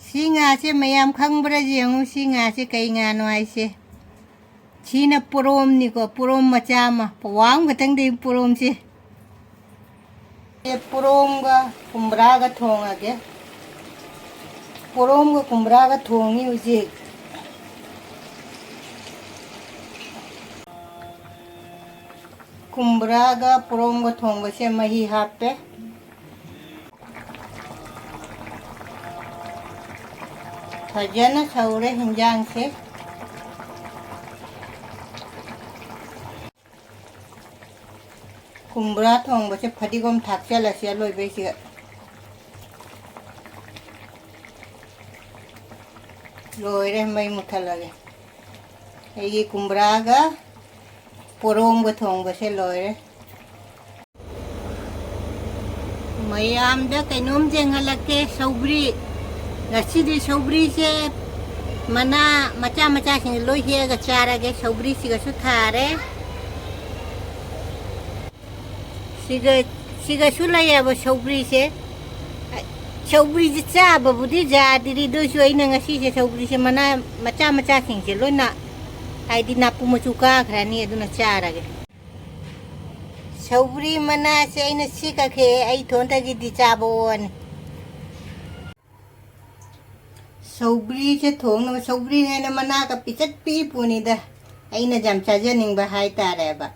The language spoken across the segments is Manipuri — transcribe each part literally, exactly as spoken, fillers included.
ꯁꯤ ꯉꯥꯁꯦ ꯃꯌꯥꯝ ꯈꯪꯕ꯭ꯔꯥ ꯌꯦꯡꯉꯨ, ꯁꯤ ꯉꯥꯁꯦ ꯀꯩ ꯉꯥꯅꯣ ꯍꯥꯏꯁꯦ꯫ ꯁꯤꯅ ꯄꯣꯔꯣꯝꯅꯤꯀꯣ, ꯄꯣꯔꯣꯝ ꯃꯆꯥ ꯑꯃ, ꯄꯋꯥ ꯑꯃꯈꯛꯇꯪꯗꯤ ꯄꯣꯔꯣꯝꯁꯦ꯫ ꯑꯦ, ꯄꯣꯔꯣꯝꯒ ꯀꯨꯝꯕ꯭ꯔꯥꯒ ꯊꯣꯡꯉꯒꯦ꯫ ꯄꯣꯔꯣꯝꯒ ꯀꯨꯝꯕ꯭ꯔꯥꯒ ꯊꯣꯡꯉꯤ ꯍꯧꯖꯤꯛ꯫ ꯀꯨꯝꯕ꯭ꯔꯥꯒ ꯄꯣꯔꯣꯝꯒ ꯊꯣꯡꯕꯁꯦ ꯃꯍꯤ ꯍꯥꯞꯄꯦ꯫ ꯐꯖꯅ ꯁꯧꯔꯦ ꯍꯤꯟꯖꯥꯡꯁꯦ꯫ ꯀꯨꯝꯕ꯭ꯔꯥ ꯊꯣꯡꯕꯁꯦ ꯐꯗꯤꯒꯣꯝ ꯊꯥꯛꯆꯜꯂꯁꯤ ꯑꯂꯣꯏꯕꯩꯁꯤꯗ꯫ ꯂꯣꯏꯔꯦ, ꯃꯩ ꯃꯨꯠꯊꯠꯂꯒꯦ꯫ ꯑꯩꯒꯤ ꯀꯨꯝꯕ꯭ꯔꯥꯒ ꯄꯣꯔꯣꯝꯒ ꯊꯣꯡꯕꯁꯦ ꯂꯣꯏꯔꯦ꯫ ꯃꯌꯥꯝꯗ ꯀꯩꯅꯣꯝ ꯌꯦꯡꯍꯜꯂꯛꯀꯦ, ꯁꯧꯒ꯭ꯔꯤ꯫ ꯉꯁꯤꯗꯤ ꯁꯧꯒ꯭ꯔꯤꯁꯦ ꯃꯅꯥ ꯃꯆꯥ ꯃꯆꯥꯁꯤꯡ ꯂꯣꯏ ꯍꯦꯛꯑꯒ ꯆꯥꯔꯒꯦ꯫ ꯁꯧꯒ꯭ꯔꯤꯁꯤꯒꯁꯨ ꯊꯥꯔꯦ꯫ ꯁꯤꯒ, ꯁꯤꯒꯁꯨ ꯂꯩꯌꯦꯕ ꯁꯧꯒ꯭ꯔꯤꯁꯦ꯫ ꯁꯧꯒ꯭ꯔꯤꯁꯦ ꯆꯥꯕꯕꯨꯗꯤ ꯌꯥꯗ꯭ꯔꯤ, ꯑꯗꯨ ꯑꯣꯏꯁꯨ ꯑꯩꯅ ꯉꯁꯤꯁꯦ ꯁꯧꯒ꯭ꯔꯤꯁꯦ ꯃꯅꯥ ꯃꯆꯥ ꯃꯆꯥꯁꯤꯡꯁꯦ ꯂꯣꯏꯅ, ꯍꯥꯏꯗꯤ ꯅꯥꯄꯨ ꯃꯆꯨ ꯀꯥꯈ꯭ꯔꯅꯤ, ꯑꯗꯨꯅ ꯆꯥꯔꯒꯦ꯫ ꯁꯧꯒ꯭ꯔꯤ ꯃꯅꯥꯁꯦ ꯑꯩꯅ ꯁꯤ ꯀꯛꯈꯦ, ꯑꯩ ꯏꯊꯣꯟꯇꯒꯤꯗꯤ ꯆꯥꯕ ꯑꯣꯅꯤ꯫ ꯁꯧꯒ꯭ꯔꯤꯁꯦ ꯊꯣꯡꯅꯕ, ꯁꯧꯒ꯭ꯔꯤꯅꯦꯅ ꯃꯅꯥꯒ ꯄꯤꯆꯠ ꯄꯤꯛꯏ ꯄꯣꯠꯅꯤꯗ, ꯑꯩꯅ ꯌꯥꯝ ꯆꯥꯖꯅꯤꯡꯕ ꯍꯥꯏꯇꯥꯔꯦꯕ꯫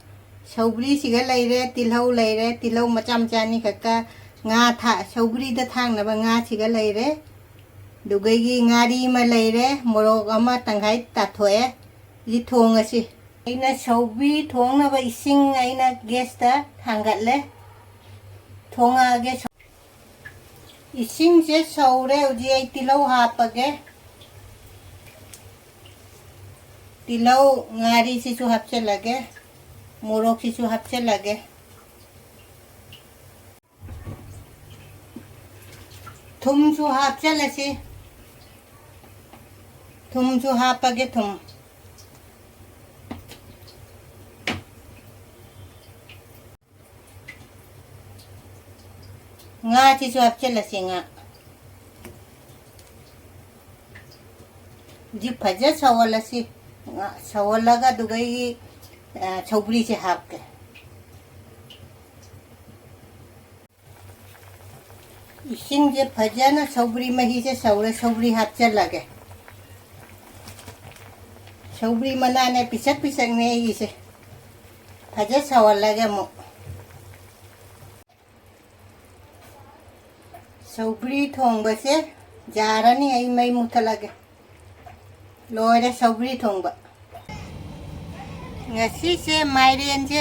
ꯁꯧꯒ꯭ꯔꯤꯁꯤꯒ ꯂꯩꯔꯦ, ꯇꯤꯜꯍꯧ ꯂꯩꯔꯦ, ꯇꯤꯜꯍꯧ ꯃꯆꯥ ꯃꯆꯥ ꯑꯅꯤꯈꯛꯀ, ꯉꯥ ꯊꯥ-, ꯁꯧꯒ꯭ꯔꯤꯗ ꯊꯥꯛꯅꯕ ꯉꯥꯁꯤꯒ ꯂꯩꯔꯦ, ꯑꯗꯨꯒꯩꯒꯤ ꯉꯥꯔꯤ ꯑꯃ ꯂꯩꯔꯦ, ꯃꯣꯔꯣꯛ ꯑꯃ ꯇꯪꯈꯥꯏ ꯇꯥꯊꯣꯛꯑꯦ꯫ ꯁꯤ ꯊꯣꯡꯉꯁꯤ꯫ ꯑꯩꯅ ꯁꯧꯒ꯭ꯔꯤ ꯊꯣꯡꯅꯕ ꯏꯁꯤꯡ ꯑꯩꯅ ꯒꯦꯁꯇ ꯊꯥꯡꯒꯠꯂꯦ꯫ ꯊꯣꯡꯉꯛꯑꯒꯦ꯫ ꯏꯁꯤꯡꯁꯦ ꯁꯧꯔꯦ, ꯍꯧꯖꯤꯛ ꯑꯩ ꯇꯤꯜꯍꯧ ꯍꯥꯞꯄꯒꯦ꯫ ꯇꯤꯜꯍꯧ, ꯉꯥꯔꯤꯁꯤꯁꯨ ꯍꯥꯞꯆꯤꯜꯂꯒꯦ, ꯃꯣꯔꯣꯛꯁꯤꯁꯨ ꯍꯥꯞꯆꯤꯜꯂꯒꯦ꯫ ꯊꯨꯝꯁꯨ ꯍꯥꯞꯆꯤꯜꯂꯁꯤ꯫ ꯊꯨꯝꯁꯨ ꯍꯥꯞꯄꯒꯦ, ꯊꯨꯝ꯫ ꯉꯥꯁꯤꯁꯨ ꯍꯥꯞꯆꯤꯜꯂꯁꯤ, ꯉꯥ꯫ ꯍꯧꯖꯤꯛ ꯐꯖ ꯁꯧꯍꯜꯂꯁꯤ꯫ ꯁꯧꯍꯜꯂꯒ ꯑꯗꯨꯒ ꯑꯩ, ꯑ, ꯁꯧꯒ꯭ꯔꯤꯁꯦ ꯍꯥꯞꯀꯦ꯫ ꯏꯁꯤꯡꯁꯦ ꯐꯖꯅ ꯁꯧꯒ꯭ꯔꯤ ꯃꯍꯤꯁꯦ ꯁꯧꯔꯦ, ꯁꯧꯒ꯭ꯔꯤ ꯍꯥꯞꯆꯜꯂꯒꯦ꯫ ꯁꯧꯒ꯭ꯔꯤ ꯃꯅꯥꯅꯦ ꯄꯤꯁꯛ ꯄꯤꯁꯛꯅꯦ ꯑꯩꯒꯤꯁꯦ꯫ ꯐꯖ ꯁꯧꯍꯜꯂꯒꯦ ꯑꯃꯨꯛ꯫ ꯁꯧꯒ꯭ꯔꯤ ꯊꯣꯡꯕꯁꯦ ꯌꯥꯔꯅꯤ, ꯑꯩ ꯃꯩ ꯃꯨꯊꯠꯂꯒꯦ꯫ ꯂꯣꯏꯔꯦ ꯁꯧꯒ꯭ꯔꯤ ꯊꯣꯡꯕ꯫ ꯉꯁꯤꯁꯦ ꯃꯥꯏꯔꯦꯟꯁꯦ,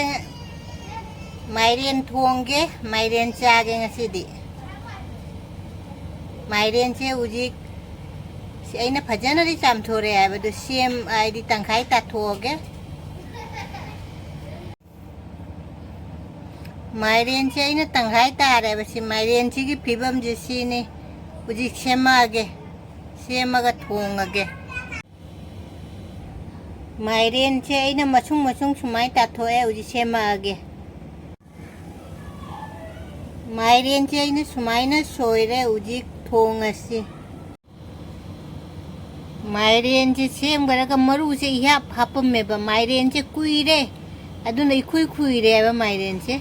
ꯃꯥꯏꯔꯦꯟ ꯊꯣꯡꯒꯦ, ꯃꯥꯏꯔꯦꯟ ꯆꯥꯒꯦ ꯉꯁꯤꯗꯤ꯫ ꯃꯥꯏꯔꯦꯟꯁꯦ ꯍꯧꯖꯤꯛ ꯁꯤ ꯑꯩꯅ ꯐꯖꯅꯗꯤ ꯆꯥꯝꯊꯣꯔꯛꯑꯦ ꯍꯥꯏꯕꯗꯨ ꯁꯦꯝ, ꯍꯥꯏꯗꯤ ꯇꯪꯈꯥꯏ ꯇꯥꯊꯣꯛꯑꯒꯦ꯫ ꯃꯥꯏꯔꯦꯟꯁꯦ ꯑꯩꯅ ꯇꯪꯈꯥꯏ ꯇꯥꯔꯦꯕ꯫ ꯁꯤ ꯃꯥꯏꯔꯦꯟꯁꯤꯒꯤ ꯐꯤꯕꯝꯁꯦ ꯁꯤꯅꯤ꯫ ꯍꯧꯖꯤꯛ ꯁꯦꯝꯃꯛꯑꯒꯦ, ꯁꯦꯝꯃꯒ ꯊꯣꯡꯉꯒꯦ꯫ ꯃꯥꯏꯔꯦꯟꯁꯦ ꯑꯩꯅ ꯃꯁꯨꯡ ꯃꯁꯨꯡ ꯁꯨꯃꯥꯏꯅ ꯇꯥꯊꯣꯛꯑꯦ꯫ ꯍꯧꯖꯤꯛ ꯁꯦꯝꯃꯛꯑꯒꯦ꯫ ꯃꯥꯏꯔꯦꯟꯁꯦ ꯑꯩꯅ ꯁꯨꯃꯥꯏꯅ ꯁꯣꯏꯔꯦ꯫ ꯍꯧꯖꯤꯛ ꯊꯣꯡꯉꯁꯤ꯫ ꯃꯥꯏꯔꯦꯟꯁꯦ ꯁꯦꯝꯈ꯭ꯔꯒ ꯃꯔꯨꯁꯦ ꯏꯍꯥꯞ ꯍꯥꯞꯄꯝꯃꯦꯕ꯫ ꯃꯥꯏꯔꯦꯟꯁꯦ ꯀꯨꯏꯔꯦ, ꯑꯗꯨꯅ ꯏꯈꯨꯏ ꯈꯨꯏꯔꯦꯕ ꯃꯥꯏꯔꯦꯟꯁꯦ꯫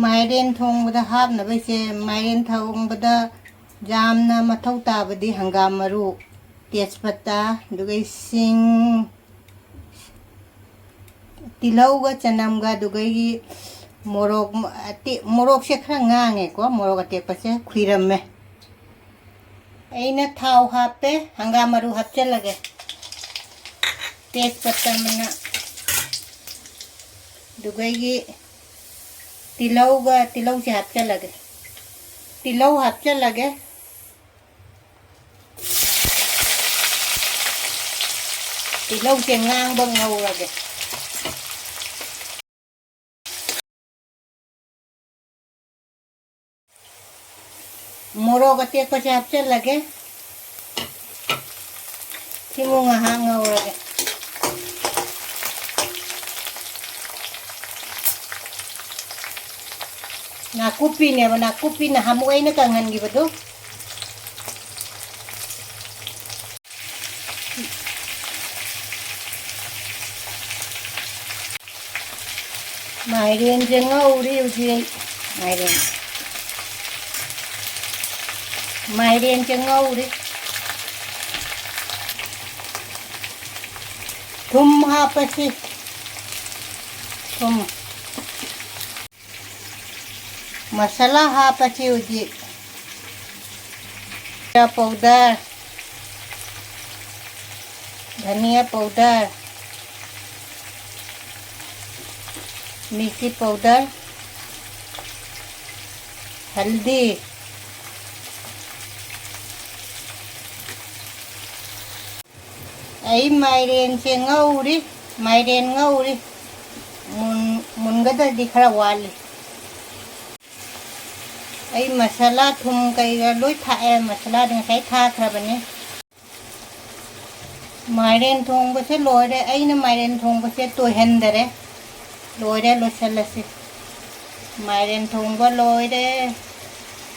ꯃꯥꯏꯔꯦꯟ ꯊꯣꯡꯕꯗ ꯍꯥꯞꯅꯕꯁꯦ, ꯃꯥꯏꯔꯦꯟ ꯊꯣꯡꯕꯗ ꯌꯥꯝꯅ ꯃꯊꯧ ꯇꯥꯕꯗꯤ ꯍꯪꯒꯥꯝ ꯃꯔꯨ, ꯇꯦꯖꯄꯇꯥ, ꯑꯗꯨꯒ ꯁꯤꯡ, ꯇꯤꯜꯍꯧꯒ ꯆꯅꯝꯒ, ꯑꯗꯨꯒꯩꯒꯤ ꯃꯣꯔꯣꯛ ꯑꯇꯦꯛ-, ꯃꯣꯔꯣꯛꯁꯦ ꯈꯔ ꯉꯥꯡꯉꯦꯀꯣ, ꯃꯣꯔꯣꯛ ꯑꯇꯦꯛꯄꯁꯦ ꯈꯨꯏꯔꯝꯃꯦ꯫ ꯑꯩꯅ ꯊꯥꯎ ꯍꯥꯞꯄꯦ, ꯍꯪꯒꯥꯝ ꯃꯔꯨ ꯍꯥꯞꯆꯜꯂꯒꯦ, ꯇꯦꯖꯄꯇꯥ ꯃꯅꯥ, ꯑꯗꯨꯒꯩꯒꯤ ꯇꯤꯜꯍꯧꯒ, ꯇꯤꯜꯍꯧꯁꯦ ꯍꯥꯞꯆꯜꯂꯒꯦ, ꯇꯤꯜꯍꯧ ꯍꯥꯞꯆꯜꯂꯒꯦ꯫ ꯇꯤꯜꯍꯧꯁꯦ ꯉꯥꯡꯕ ꯉꯧꯔꯒꯦ꯫ ꯃꯣꯔꯣꯛ ꯑꯇꯦꯛꯄꯁꯦ ꯍꯥꯞꯆꯜꯂꯒꯦ꯫ ꯁꯤꯃꯨꯛ ꯉꯥꯏꯍꯥꯛ ꯉꯧꯔꯒꯦ꯫ ꯅꯥꯀꯨꯞꯄꯤꯅꯦꯕ, ꯅꯥꯀꯨꯞꯄꯤ ꯅꯍꯥꯟꯃꯨꯛ ꯑꯩꯅ ꯀꯪꯍꯟꯈꯤꯕꯗꯨ꯫ ꯃꯥꯏꯔꯦꯟꯁꯦ ꯉꯧꯔꯤ ꯍꯧꯖꯤꯛ ꯑꯩ꯫ ꯃꯥꯏꯔꯦꯟ꯫ ꯃꯥꯏꯔꯦꯟꯁꯦ ꯉꯧꯔꯤ꯫ ꯊꯨꯝ ꯍꯥꯞꯄꯁꯤ꯫ ꯊꯨꯝ꯫ ꯃꯁꯥꯂꯥ ꯍꯥꯞꯄꯁꯤ ꯍꯧꯖꯤꯛ꯫ ꯖꯤꯔꯥ ꯄꯥꯎꯗꯔ, ꯙꯅꯤꯌꯥ ꯄꯥꯎꯗꯔ, ꯃꯤꯔꯆꯤ ꯄꯥꯎꯗꯔ, ꯍꯜꯗꯤ꯫ ꯑꯩ ꯃꯥꯏꯔꯦꯟꯁꯦ ꯉꯧꯔꯤ, ꯃꯥꯏꯔꯦꯟ ꯉꯧꯔꯤ꯫ ꯃꯨꯟ-, ꯃꯨꯟꯒꯗ꯭ꯔꯗꯤ ꯈꯔ ꯋꯥꯠꯂꯤ꯫ ꯑꯩ ꯃꯁꯥꯂꯥ ꯊꯨꯝ ꯀꯩꯀꯥ ꯂꯣꯏ ꯊꯥꯛꯑꯦ, ꯃꯁꯥꯂꯥꯗꯤ ꯉꯁꯥꯏ ꯊꯥꯈ꯭ꯔꯕꯅꯤ꯫ ꯃꯥꯏꯔꯦꯟ ꯊꯣꯡꯕꯁꯦ ꯂꯣꯏꯔꯦ꯫ ꯑꯩꯅ ꯃꯥꯏꯔꯦꯟ ꯊꯣꯡꯕꯁꯦ ꯇꯣꯏꯍꯟꯗꯔꯦ꯫ ꯂꯣꯏꯔꯦ, ꯂꯣꯏꯁꯤꯜꯂꯁꯤ꯫ ꯃꯥꯏꯔꯦꯟ ꯊꯣꯡꯕ ꯂꯣꯏꯔꯦ꯫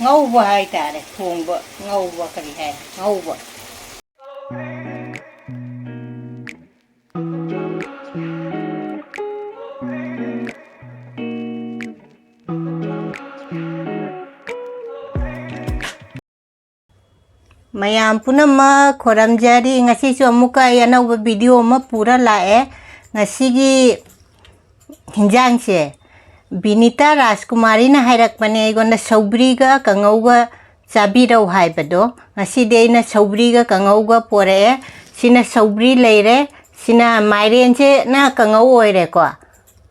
ꯉꯧꯕ ꯍꯥꯏꯇꯥꯔꯦ꯫ ꯊꯣꯡꯕ, ꯉꯧꯕ ꯀꯔꯤ ꯍꯥꯏ? ꯉꯧꯕ꯫ ꯃꯌꯥꯝ ꯄꯨꯝꯅꯃꯛ ꯈꯣꯏꯔꯝꯖꯔꯤ꯫ ꯉꯁꯤꯁꯨ ꯑꯃꯨꯛꯀ ꯑꯩ ꯑꯅꯧꯕ video ꯑꯃ ꯄꯨꯔ ꯂꯥꯛꯑꯦ꯫ ꯉꯁꯤꯒꯤ ꯍꯤꯟꯖꯥꯡꯁꯦ ꯕꯤꯅꯤꯇꯥ ꯔꯥꯖꯀꯨꯃꯥꯔꯤꯅ ꯍꯥꯏꯔꯛꯄꯅꯦ ꯑꯩꯉꯣꯟꯗ, ꯁꯧꯒ꯭ꯔꯤꯒ ꯀꯥꯡꯉꯧꯒ ꯆꯥꯕꯤꯔꯧ ꯍꯥꯏꯕꯗꯣ꯫ ꯉꯁꯤꯗꯤ ꯑꯩꯅ ꯁꯧꯒ꯭ꯔꯤꯒ ꯀꯥꯡꯉꯧꯒ ꯄꯣꯔꯛꯑꯦ꯫ ꯁꯤꯅ ꯁꯧꯒ꯭ꯔꯤ ꯂꯩꯔꯦ, ꯁꯤꯅ ꯃꯥꯏꯔꯦꯟꯁꯦꯅ ꯀꯥꯡꯉꯧ ꯑꯣꯏꯔꯦꯀꯣ꯫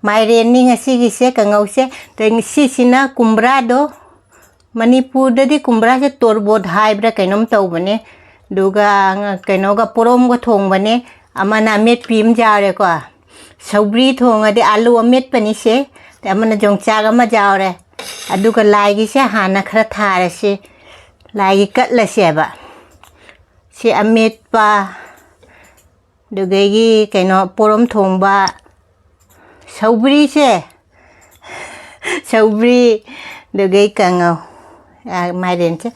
ꯃꯥꯏꯔꯦꯟꯅꯤ ꯉꯁꯤꯒꯤꯁꯦ ꯀꯥꯡꯉꯧꯁꯦ꯫ ꯑꯗꯩ ꯁꯤꯁꯤꯅ ꯀꯨꯝꯕ꯭ꯔꯥꯗꯣ, ꯃꯅꯤꯄꯨꯔꯗꯗꯤ ꯀꯨꯝꯕ꯭ꯔꯥꯁꯦ ꯇꯣꯔꯕꯣꯠ ꯍꯥꯏꯕ꯭ꯔꯥ ꯀꯩꯅꯣꯝ ꯇꯧꯕꯅꯦ꯫ ꯑꯗꯨꯒ ꯀꯩꯅꯣꯒ ꯄꯣꯔꯣꯝꯒ ꯊꯣꯡꯕꯅꯦ꯫ ꯑꯃꯅ ꯑꯃꯦꯠꯄꯤ ꯑꯃ ꯌꯥꯎꯔꯦꯀꯣ꯫ ꯁꯧꯒ꯭ꯔꯤ ꯊꯣꯡꯉꯗꯤ ꯑꯥꯂꯨ ꯑꯃꯦꯠꯄꯅꯤꯁꯦ꯫ ꯑꯗꯩ ꯑꯃꯅ ꯌꯣꯡꯆꯥꯛ ꯑꯃ ꯌꯥꯎꯔꯦ꯫ ꯑꯗꯨꯒ ꯂꯥꯏꯒꯤꯁꯦ ꯍꯥꯟꯅ ꯈꯔ ꯊꯥꯔꯁꯤ꯫ ꯂꯥꯏꯒꯤ ꯀꯠꯂꯁꯦꯕ꯫ ꯁꯤ ꯑꯃꯦꯠꯄ, ꯑꯗꯨꯗꯒꯤ ꯀꯩꯅꯣ ꯄꯣꯔꯣꯝ ꯊꯣꯡꯕ, ꯁꯧꯒ꯭ꯔꯤꯁꯦ, ꯁꯧꯒ꯭ꯔꯤ, ꯑꯗꯨꯗꯒꯤ ꯀꯥꯡꯉꯧ, ꯑꯥ, ꯃꯥꯏꯔꯦꯟꯁꯦ꯫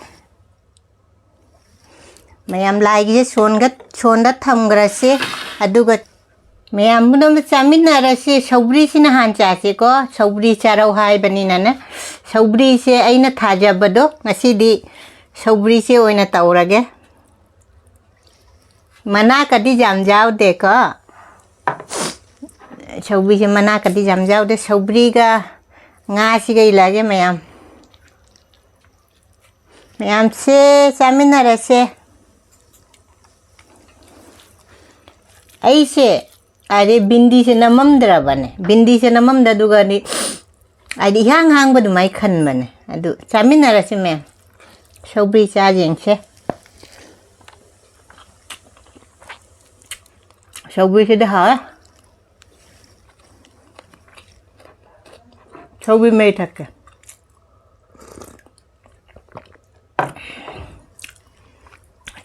ꯃꯌꯥꯝ ꯂꯥꯏꯒꯤꯁꯦ ꯁꯣꯟꯒ-, ꯁꯣꯟꯗ ꯊꯝꯈ꯭ꯔꯁꯤ꯫ ꯑꯗꯨꯒ ꯃꯌꯥꯝ ꯄꯨꯝꯅꯃꯛ ꯆꯥꯃꯤꯟꯅꯔꯁꯤ꯫ ꯁꯧꯒ꯭ꯔꯤꯁꯤꯅ ꯍꯥꯟ ꯆꯥꯁꯤꯀꯣ꯫ ꯁꯧꯒ꯭ꯔꯤ ꯆꯥꯔꯧ ꯍꯥꯏꯕꯅꯤꯅꯅꯦ꯫ ꯁꯧꯒ꯭ꯔꯤꯁꯦ ꯑꯩꯅ ꯊꯥꯖꯕꯗꯣ ꯉꯁꯤꯗꯤ ꯁꯧꯒ꯭ꯔꯤꯁꯦ ꯑꯣꯏꯅ ꯇꯧꯔꯒꯦ꯫ ꯃꯅꯥꯀꯗꯤ ꯌꯥꯝ ꯌꯥꯎꯗꯦꯀꯣ꯫ ꯁꯧꯒ꯭ꯔꯤꯁꯦ ꯃꯅꯥꯀꯗꯤ ꯌꯥꯝ ꯌꯥꯎꯗꯦ꯫ ꯁꯧꯒ꯭ꯔꯤꯒ ꯉꯥꯁꯤꯒ ꯏꯜꯂꯛꯑꯒꯦ ꯃꯌꯥꯝ꯫ ꯃꯌꯥꯝꯁꯦ ꯆꯥꯃꯤꯟꯅꯔꯁꯦ꯫ ꯑꯩꯁꯦ ꯍꯥꯏꯗꯤ ꯕꯤꯟꯗꯤꯁꯦ ꯅꯝꯃꯝꯗ꯭ꯔꯕꯅꯦ꯫ ꯕꯤꯟꯗꯤꯁꯦ ꯅꯝꯃꯝꯗ ꯑꯗꯨꯒꯗꯤ ꯍꯥꯏꯗꯤ ꯏꯍꯥꯡ ꯍꯥꯡꯕ ꯑꯗꯨꯃꯥꯏꯅ ꯈꯟꯕꯅꯦ꯫ ꯑꯗꯨ ꯆꯥꯃꯤꯟꯅꯔꯁꯤ ꯃꯌꯥꯝ꯫ ꯁꯧꯒ꯭ꯔꯤ ꯆꯥ ꯌꯦꯡꯁꯦ꯫ ꯁꯧꯒ꯭ꯔꯤꯁꯤꯗꯤ ꯍꯥꯎꯋꯦ꯫ ꯁꯧꯒ꯭ꯔꯤ ꯃꯍꯤ ꯊꯛꯀꯦ꯫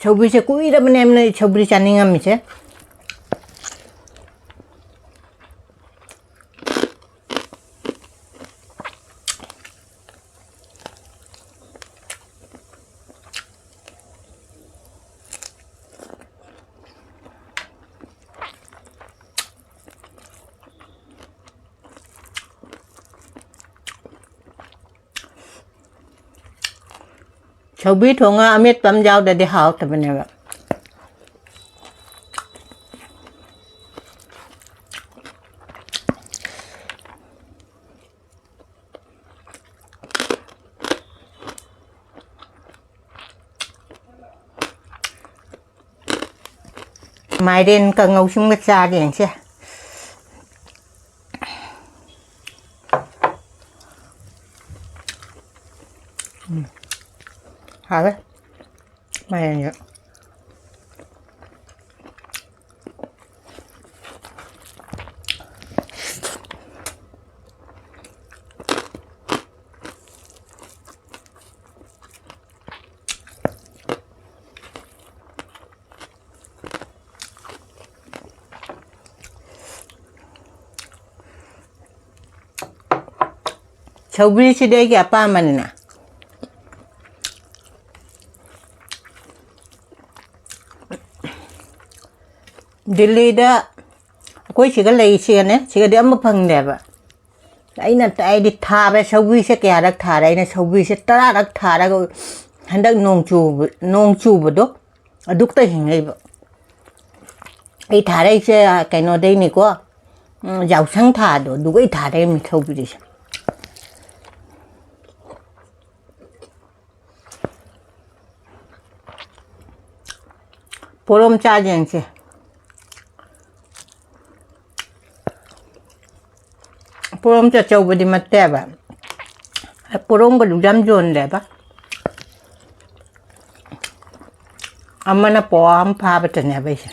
ꯁꯧꯒ꯭ꯔꯤꯁꯦ ꯀꯨꯏꯔꯕꯅꯦ ꯑꯩꯅ ꯁꯧꯒ꯭ꯔꯤ ꯆꯥꯅꯤꯡꯉꯝꯃꯤꯁꯦ꯫ ꯁꯧꯒ꯭ꯔꯤ ꯊꯣꯡꯉ ꯑꯃꯦꯠꯄ ꯑꯃ ꯌꯥꯎꯗ꯭ꯔꯗꯤ ꯍꯥꯎꯇꯕꯅꯦꯕ꯫ ꯃꯥꯏꯔꯦꯟ ꯀꯥꯡꯉꯧꯁꯤꯃꯒ ꯆꯥꯒꯦ ꯌꯦꯡꯁꯦ꯫ ꯎꯝ꯫ ꯍꯥꯎꯋꯦ꯫ ꯃꯥꯏꯔꯦꯟꯁꯦ꯫ ꯁꯧꯒ꯭ꯔꯤꯁꯤꯗꯤ ꯑꯩꯒꯤ ꯑꯄꯥꯝꯕꯅꯤꯅ꯫ ꯗꯤꯜꯂꯤꯗ ꯑꯩꯈꯣꯏ ꯁꯤꯒ ꯂꯩ, ꯁꯤꯒꯅꯦ, ꯁꯤꯒꯗꯤ ꯑꯝꯕ ꯐꯪꯗꯦꯕ꯫ ꯑꯩꯅ, ꯑꯩꯗꯤ ꯊꯥꯕ, ꯁꯧꯒ꯭ꯔꯤꯁꯦ ꯀꯌꯥꯔꯛ ꯊꯥꯔꯦ? ꯑꯩꯅ ꯁꯧꯒ꯭ꯔꯤꯁꯦ ꯇꯔꯥꯔꯛ ꯊꯥꯔꯒ, ꯍꯟꯗꯛ ꯅꯣꯡ ꯆꯨꯕ, ꯅꯣꯡ ꯆꯨꯕꯗꯣ ꯑꯗꯨꯛꯇ ꯍꯤꯡꯉꯛꯏꯕ꯫ ꯑꯩ ꯊꯥꯔꯛꯏꯁꯦ ꯀꯩꯅꯣꯗꯩꯅꯤꯀꯣ, ꯎꯝ, ꯌꯥꯎꯁꯪ ꯊꯥꯗꯣ, ꯑꯗꯨꯒ ꯑꯩ ꯊꯥꯔꯛꯏ ꯁꯧꯒ꯭ꯔꯤꯁꯦ꯫ ꯄꯣꯔꯣꯝ ꯆꯥ ꯌꯦꯡꯁꯦ꯫ ꯄꯣꯔꯣꯝꯁꯦ ꯑꯆꯧꯕꯗꯤ ꯅꯠꯇꯦꯕ꯫ ꯄꯣꯔꯣꯝꯒꯗꯨ ꯌꯥꯝ ꯌꯣꯟꯗꯦꯕ꯫ ꯑꯃꯅ ꯄꯋꯥ ꯑꯃ ꯐꯥꯕꯇꯅꯦꯕ ꯑꯩꯁꯦ꯫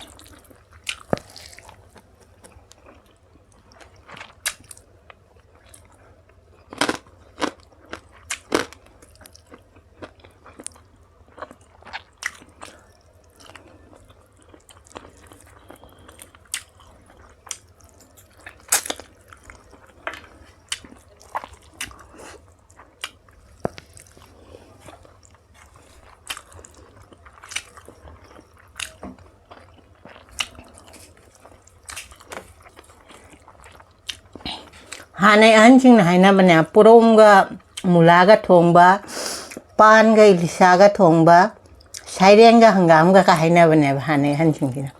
ꯍꯥꯟꯅꯩ ꯑꯍꯟꯁꯤꯡꯅ ꯍꯥꯏꯅꯕꯅꯦ, ꯄꯣꯔꯣꯝꯒ ꯃꯨꯂꯥꯒ ꯊꯣꯡꯕ, ꯄꯥꯟꯒ ꯏꯂꯤꯁꯥꯒ ꯊꯣꯡꯕ, ꯁꯥꯏꯔꯦꯟꯒ ꯍꯪꯒꯥꯝꯒ ꯀ ꯍꯥꯏꯅꯕꯅꯦꯕ ꯍꯥꯟꯅꯩ ꯑꯍꯟꯁꯤꯡꯁꯤꯅ꯫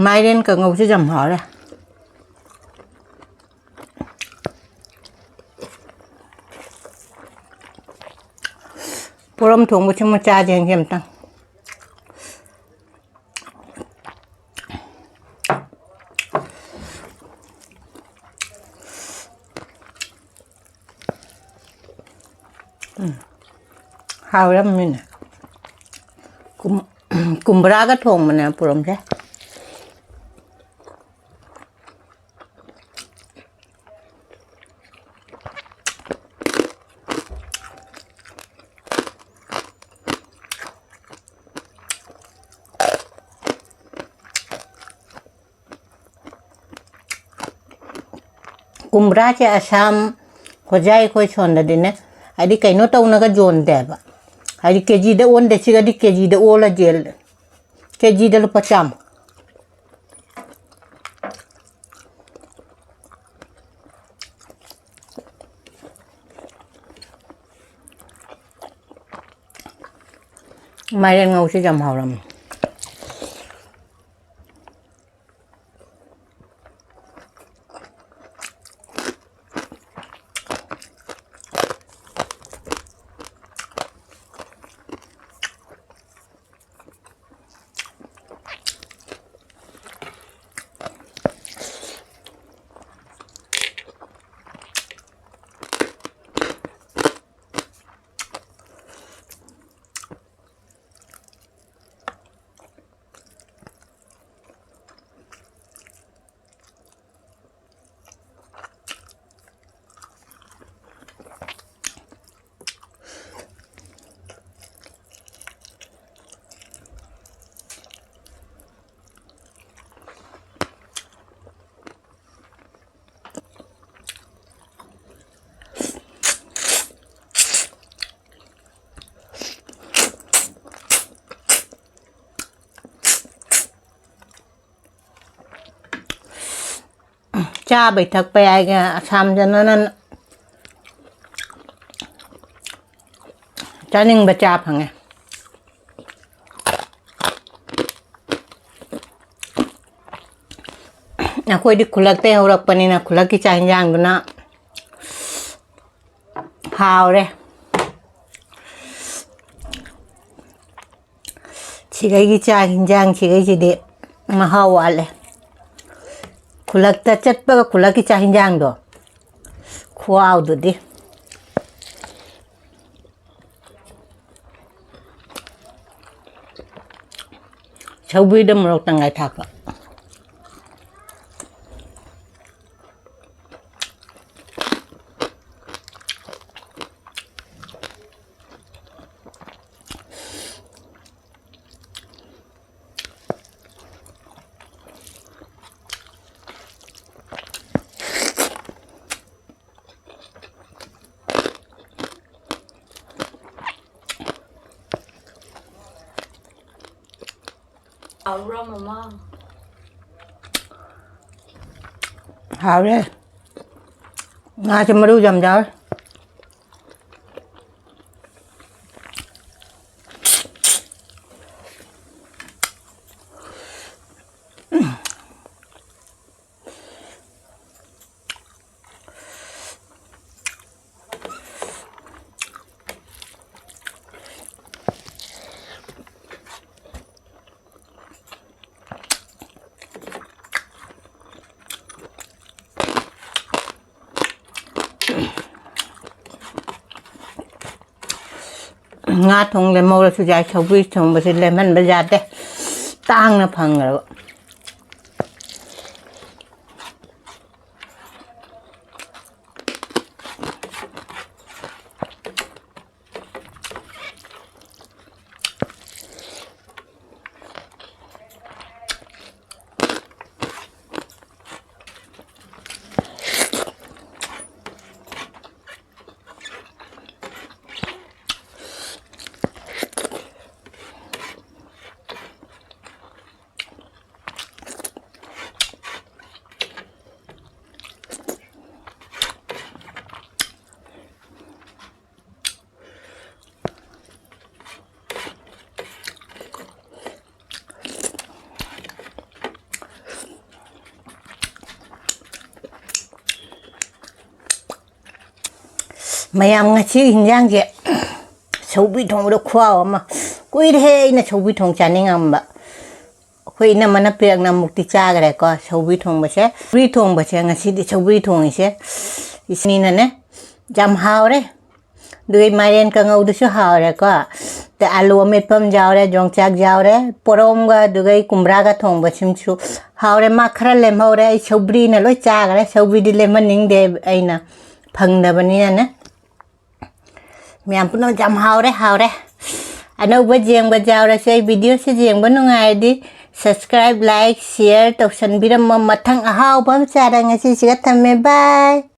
ꯃꯥꯏꯔꯦꯟ ꯀꯥꯡꯉꯧꯁꯦ ꯌꯥꯝ ꯍꯥꯎꯔꯦ꯫ ꯄꯣꯔꯣꯝ ꯊꯣꯡꯕꯁꯤꯃ ꯆꯥꯁꯦ ꯑꯝꯇꯪ꯫ ꯎꯝ, ꯍꯥꯎꯔꯝꯃꯤꯅꯦ꯫ ꯀꯨꯝ-, ꯀꯨꯝꯕ꯭ꯔꯥꯒ ꯊꯣꯡꯕꯅꯦ ꯄꯣꯔꯣꯝꯁꯦ꯫ ꯀꯨꯝꯕ꯭ꯔꯥꯁꯦ ꯑꯁꯥꯝ, ꯍꯣꯖꯥꯏ ꯑꯩꯈꯣꯏ ꯁꯣꯟꯗꯗꯤꯅꯦ, ꯍꯥꯏꯗꯤ ꯀꯩꯅꯣ ꯇꯧꯅꯒ ꯌꯣꯟꯗꯦꯕ꯫ ꯍꯥꯏꯗꯤ ꯀꯦꯖꯤꯗ ꯑꯣꯟꯗꯦ, ꯁꯤꯒꯗꯤ ꯀꯦꯖꯤꯗ ꯑꯣꯜꯂ ꯌꯦꯜꯂꯦ꯫ ꯀꯦꯖꯤꯗ ꯂꯨꯄꯥ ꯆꯥꯝꯃ꯫ ꯃꯥꯏꯔꯦꯟ ꯉꯧꯁꯤ ꯌꯥꯝ ꯍꯥꯎꯔꯝꯃꯤ꯫ ꯆꯥꯕꯩ ꯊꯛꯄꯩ ꯍꯥꯏꯒꯦ, ꯑꯁꯥꯝꯗꯅ ꯆꯥꯅꯤꯡꯕ ꯆꯥ ꯐꯪꯉꯦ꯫ ꯑꯩꯈꯣꯏꯗꯤ ꯈꯨꯜꯂꯛꯇꯩ ꯍꯧꯔꯛꯄꯅꯤꯅ ꯈꯨꯜꯂꯛꯀꯤ ꯆꯥꯛ ꯍꯤꯟꯖꯥꯡꯗꯨꯅ ꯍꯥꯎꯔꯦ꯫ ꯁꯤꯒꯩꯒꯤ ꯆꯥꯛ ꯍꯤꯟꯖꯥꯡ ꯁꯤꯒꯩꯁꯤꯗꯤ ꯃꯍꯥꯎ ꯋꯥꯠꯂꯦ꯫ ꯈꯨꯜꯂꯛꯇ ꯆꯠꯄꯒ ꯈꯨꯜꯂꯛꯀꯤ ꯆꯥꯛ ꯍꯤꯟꯖꯥꯡꯗꯣ ꯈꯨꯍꯥꯎꯗꯨꯗꯤ꯫ ꯁꯧꯒ꯭ꯔꯤꯗ ꯃꯣꯔꯣꯛ ꯇꯪꯈꯥꯏ ꯊꯥꯛꯄ꯫ ꯍꯥꯎꯕ꯭ꯔꯣ, ꯃꯃꯥ? ꯍꯥꯎꯔꯦ꯫ ꯉꯥꯁꯦ ꯃꯔꯨ ꯌꯥꯝ ꯌꯥꯎꯔꯦ꯫ ꯉꯥ ꯊꯣꯡ ꯂꯦꯝꯍꯧꯔꯁꯨ ꯌꯥꯏ, ꯁꯧꯒ꯭ꯔꯤ ꯊꯣꯡꯕꯁꯦ ꯂꯦꯝꯍꯟꯕ ꯌꯥꯗꯦ, ꯇꯥꯡꯅ ꯐꯪꯈ꯭ꯔꯕ꯫ ꯃꯌꯥꯝ, ꯉꯁꯤ ꯍꯤꯟꯖꯥꯡꯁꯦ ꯁꯧꯒ꯭ꯔꯤ ꯊꯣꯡꯕꯗ ꯈꯨꯍꯥꯎ ꯑꯃ꯫ ꯀꯨꯏꯔꯦꯍꯦ ꯑꯩꯅ ꯁꯧꯒ꯭ꯔꯤ ꯊꯣꯡ ꯆꯥꯅꯤꯡꯉꯝꯕ꯫ ꯑꯩꯈꯣꯏ ꯏꯅꯝꯃꯅ ꯄꯤꯔꯛꯅ ꯑꯃꯨꯛꯇꯤ ꯆꯥꯈ꯭ꯔꯦꯀꯣ ꯁꯧꯒ꯭ꯔꯤ ꯊꯣꯡꯕꯁꯦ꯫ ꯁꯧꯒ꯭ꯔꯤ ꯊꯣꯡꯕꯁꯦ ꯉꯁꯤꯗꯤ ꯁꯧꯒ꯭ꯔꯤ ꯊꯣꯡꯉꯤꯁꯦ ꯏꯁꯤꯅꯤꯅꯅꯦ ꯌꯥꯝ ꯍꯥꯎꯔꯦ꯫ ꯑꯗꯨꯒ ꯃꯥꯏꯔꯦꯟ ꯀꯥꯡꯉꯧꯗꯨꯁꯨ ꯍꯥꯎꯔꯦꯀꯣ꯫ ꯑꯗ ꯑꯂꯨ ꯑꯃꯦꯠꯄ ꯑꯃ ꯌꯥꯎꯔꯦ, ꯌꯣꯡꯆꯥꯛ ꯌꯥꯎꯔꯦ, ꯄꯣꯔꯣꯝꯒ ꯑꯗꯨꯒ ꯀꯨꯝꯕ꯭ꯔꯥꯒ ꯊꯣꯡꯕꯁꯤꯃꯁꯨ ꯍꯥꯎꯔꯦ꯫ ꯃꯥ ꯈꯔ ꯂꯦꯝꯍꯧꯔꯦ, ꯑꯩ ꯁꯧꯒ꯭ꯔꯤꯅ ꯂꯣꯏ ꯆꯥꯈ꯭ꯔꯦ꯫ ꯁꯧꯒ꯭ꯔꯤꯗꯤ ꯂꯦꯝꯍꯟꯅꯤꯡꯗꯦ ꯑꯩꯅ, ꯐꯪꯗꯕꯅꯤꯅꯅꯦ꯫ ꯃꯌꯥꯝ ꯄꯨꯝꯅꯃꯛ ꯌꯥꯝ ꯍꯥꯎꯔꯦ, ꯍꯥꯎꯔꯦ꯫ ꯑꯅꯧꯕ ꯌꯦꯡꯕ ꯌꯥꯎꯔꯁꯨ ꯑꯩ ꯚꯤꯗꯤꯑꯣꯁꯤ ꯌꯦꯡꯕ ꯅꯨꯡꯉꯥꯏꯔꯗꯤ subscribe, like, share ꯇꯧꯁꯟꯕꯤꯔꯝꯃꯣ꯫ ꯃꯊꯪ ꯑꯍꯥꯎꯕ ꯑꯃ ꯆꯥꯔ ꯉꯁꯤꯁꯤꯒ ꯊꯝꯃꯦ, bye꯫